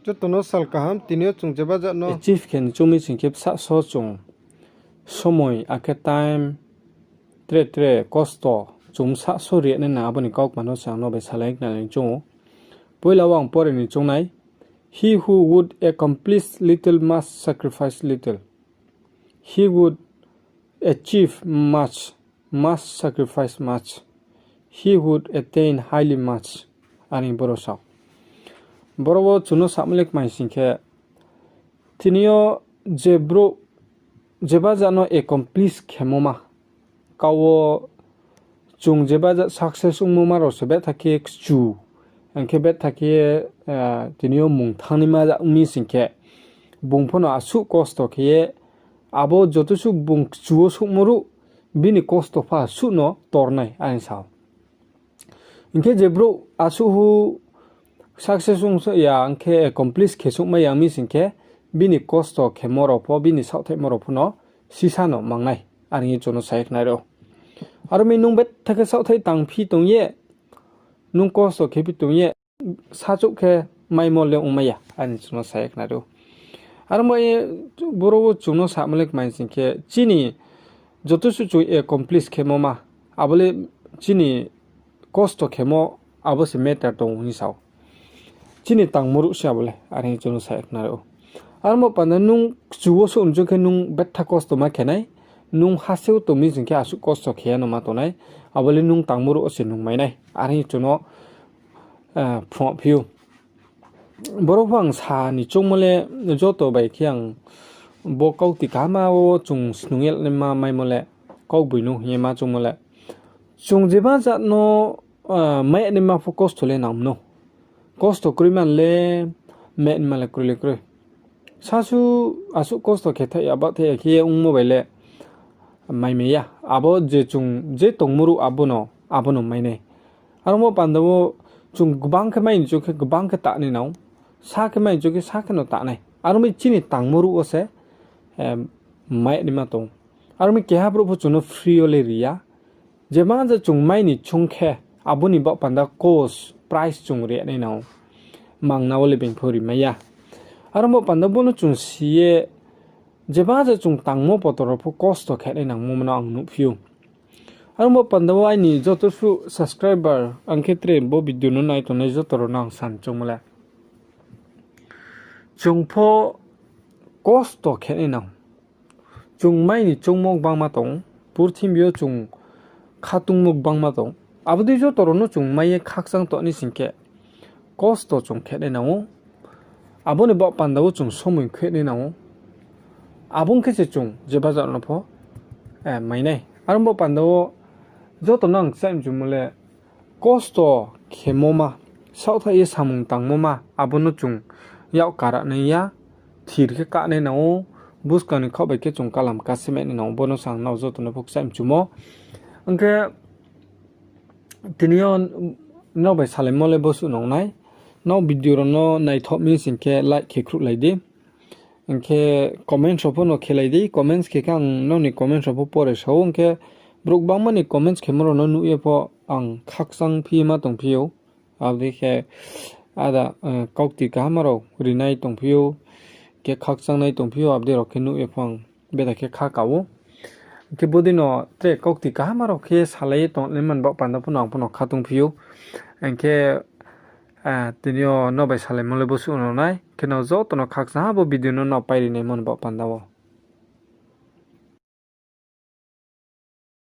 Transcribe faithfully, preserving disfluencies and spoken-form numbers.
Joto no sal kaham, tini yo chung jeba jat no achieve khe ni choung mi sing khe bsa so chung somoi akhe time tre tre kosto chung bsa so ri nai na abo ni kaukma no se ang no bai salai khnalai choung ou. Poila wo ang pore ni choung nai, He who would accomplish little must sacrifice little. He would achieve much, must sacrifice much. He would attain highly much. Are boro sao. Boro wo chung no samo le kmai sing khe, tini yo je brouh jeba jat no accomplish khemo ma, kau wo chung jeba jat success ongmo ma rao se bettha khe kchu, ang khe bettha khe, tini yo mung thanngnaima ong mi sing khe, bung pho no asuh kosto khe ye, abo joto suh bung kchu wo souhmo ruh, bini kosto pha asuh no tor nai are sao. Hing khe je brouh asuh hu success ong ya, ang khe accomplish khe souhmai ya mi sing khe, bini kosto khemo rao pho, bini saohthaihmo rao pho no sisa no mang nai, are hing ye chung no sa ye khnari ou. Aro mi nung bettha khe saohthaih tangphi tong ye, nung kosto khephi tong ye, sachouh khe maimo le ongmai ya, are chung no sa ye khnari ou. Aro bai ye boro wo chung no samo le kmai sing khe, chini joto suh chung accomplish khemo ma, abo le chini kosto khemo abo se matter tong hing sao. Chini tangmo ruh se abo le, are hing chung no sa ye khnari ou. Aro bo panda nung kchu wo souh nchung khe nung bettha kosto ma khe nai, nung hase wo tong mi sing khe asuh kosto khe ya no ma tong nai, abo le nung tangmo ruh wo se nung mai nai, are hing chung no phrungphi ou. Boro pho ang sa ni choungmo le joto bai khe ang bo kaukti kaham wo chung snung ye naima maimo le, kaugboino hing ye ma choungmo le, chung jeba jat no mai naima pho kosto le nang mano. Kosto kroi man le mai naima le kroi le kroi. Sasuh asuh kosto khe thaih ya, ba thaih ya khe ye ongmo bai le mai mai ya. Abo je chung je tongmo ruh abo no, abo no mai nai. Aro bo panda wo chung gbang khe mai ni choung khe gbang khe ta nai nang ou. Sa khe mai ni choung khe sa khe no ta nai. Aro mi chini tangmo ruh wo se mai naima tong ou. Aro mi keha brouh pho chung no free yo le ri ya. Jeba je chung mai ni choung khe, abo ni baoh panda cost, price chung ri nai nang ou. Mangna wo le being pho ri mai ya. Aro bo panda bo no chung si ye, jeba je chung tangmo poto rao pho kosto khe nai nangmo no ang nuhphi ou. Aro bo panda wo aini joto suh subscriber, ang khe tre bo video no nai tongnai joto rao no ang sa ni choungmo le, chung pho kosto khe nai nang ou. Chung mai ni choungmo gbangma tong ou, purthimbi yo chung khatungmo gbangma tong ou. Abo dei joto rao no chung mai ye khakchang tong ni sing khe, kosto chung khe nai nang ou. Abo ni baoh panda wo chung somoi khe nai nang ou. Abo ong khe se chung jeba jat no pho mai nai. Aro bo panda wo joto no ang kchaih mchumo le, kosto khemo ma, saohthaih ye samung tangmo ma, abo no chung yak kara nai ya, thir khe ka nai nang ou, buskang ni khaoh bai khe chung kalam kasemai nai nang ou, bo no se ang nrao joto no pho kchaih mchumo. Ang khe tini yo nrao bai salaimo le bo suh nang nai. Nrao video rao no naithoh mi sing khe like khe khruhlai di. Hing khe comments rao pho no khelai di, comments khe khe ang nrao ni comments rao pho pore sa ou, hing khe brouh gbangma ni comments khemo rao no nuh ye pho ang khakchang phi ma tongphi ou. Abo dei khe ada kaukti kaham rao rinai tongphi ou, khe khakchangnai tongphi ou, abo dei rao khe nuh ye pho ang beda khe kha ka ou. Hing khe bodei no tre kaukti kaham rao khe salai ye tongnaima ni baoh panda pho no ang pho no khatungphi ou. Hing khe tini yo nrao bai salaimo le bo suh nang nai, khe nrao joto no khakchang ha bo video no nrao pairi naimo ni baoh panda wo.